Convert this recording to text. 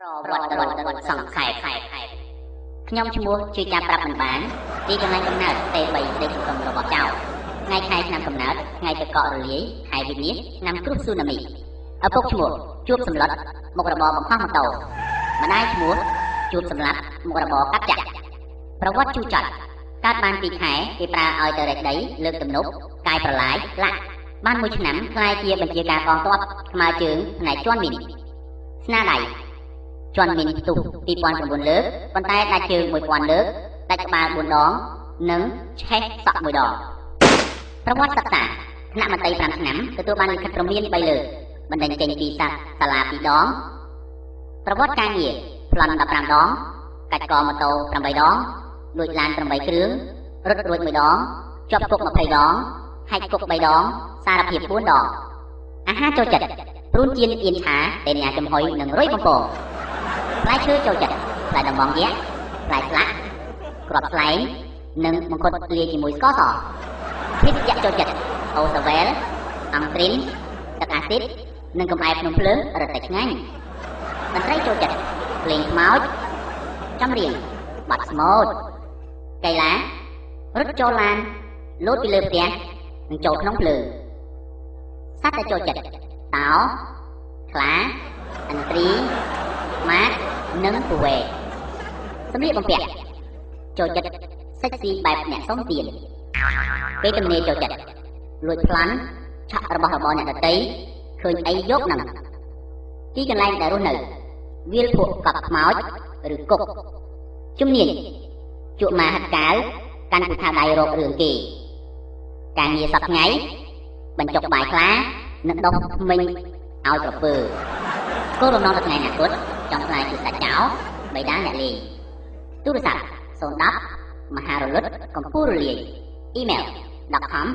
ប្រវត្តិសង្ខេបខ្ញុំឈ្មោះជឿចាប់ប្រាប់មិនបានទីកន្លែងកំណើតទេ3នៃសង្គមរបស់ចៅថ្ងៃខែឆ្នាំកំណើតថ្ងៃទឹកកករលាយខែវិនាសឆ្នាំគ្រោះស៊ូណាមីឪពុកឈ្មោះជួបសម្លុតមុខរបរបង្ហោះម៉ូតូម្ដាយឈ្មោះជួបសម្លាប់មុខរបរកាត់ចាក់ប្រវត្តិជូចត់កើតបាន2ខែគេប្រើឲ្យទៅរែកដីលើកទំនប់កាយប្រឡាយលាក់បាន1ឆ្នាំក្លាយជាបញ្ជាការកងទ័ពថ្មើរជើងផ្នែកជាន់មីនស្នាដៃជាន់មីនផ្ទុះ2009លើកប៉ុន្តែដាច់ជើង1000លើកដាច់ក្បាល4ដងនិងឆេះសក់1ដងប្រវត្តិសិក្សាថ្នាក់មត្តេយ5ឆ្នាំទទួលបានលិខិតព្រមាន3លើកបណ្ដេញចេញពីសាលា2ដងប្រវត្តិការងារប្លន់15ដងកាច់កម៉ូតូ8ដងលួចឡាន8គ្រឿងរត់រួច1ដងជាប់គុក20ដងហែកគុក3ដងសារភាព4ដងអាហារចូលចិត្តព្រួនចៀនអៀនឆាតេញ៉ាចំហុយនិងរុយបំពងផ្លែឈើចូលចិត្តផ្លែដំបងយក្សផ្លែស្លាក់គ្រាប់ស្លែងនិងមង្គតលាយជាមួយស្ករសភេសជ្ជៈចូលចិត្តអូសាវែលអង្ទ្រីនទឹកអាស៊ីតនិងកំអែភ្នំភ្លើងរឹតតែឆ្ងាញ់តន្ត្រីចូលចិត្តភ្លេងខ្មោចចម្រៀងបាត់ស្មូតកីឡារត់ចូលឡានលោតពីលើផ្ទះនិងចូលក្នុងភ្លើងសត្វដែលចូលចិត្តតោខ្លាឥន្ទ្រីម៉ាកនិងពវែសម្លៀកបំពាក់ចូលចិត្តសិចស៊ីបែបអ្នកសុំទានពេលទំនេរចូលចិត្តលួចប្លន់ឆក់របស់របរអ្នកដទៃឃើញអីយកនឹងទីកន្លែងដែលរស់នៅវាលភក់កប់ខ្មោចឬគុកជំនាញជក់ម៉ាហាត់កាវកាន់ពុទ្ធាដៃរករឿងគេការងារសប្តាហ៍ថ្ងៃបញ្ចុកបាយខ្លានិងដុសធ្មេញឲ្យក្រពើគោលបំណងទៅថ្ងៃអនាគតចង់ខ្លាយជាសាច់ចោបៃតាអ្នកលេងទូរស័ព្ទ010មហារលត់កំពូលរលាយអ៊ីមែល .com.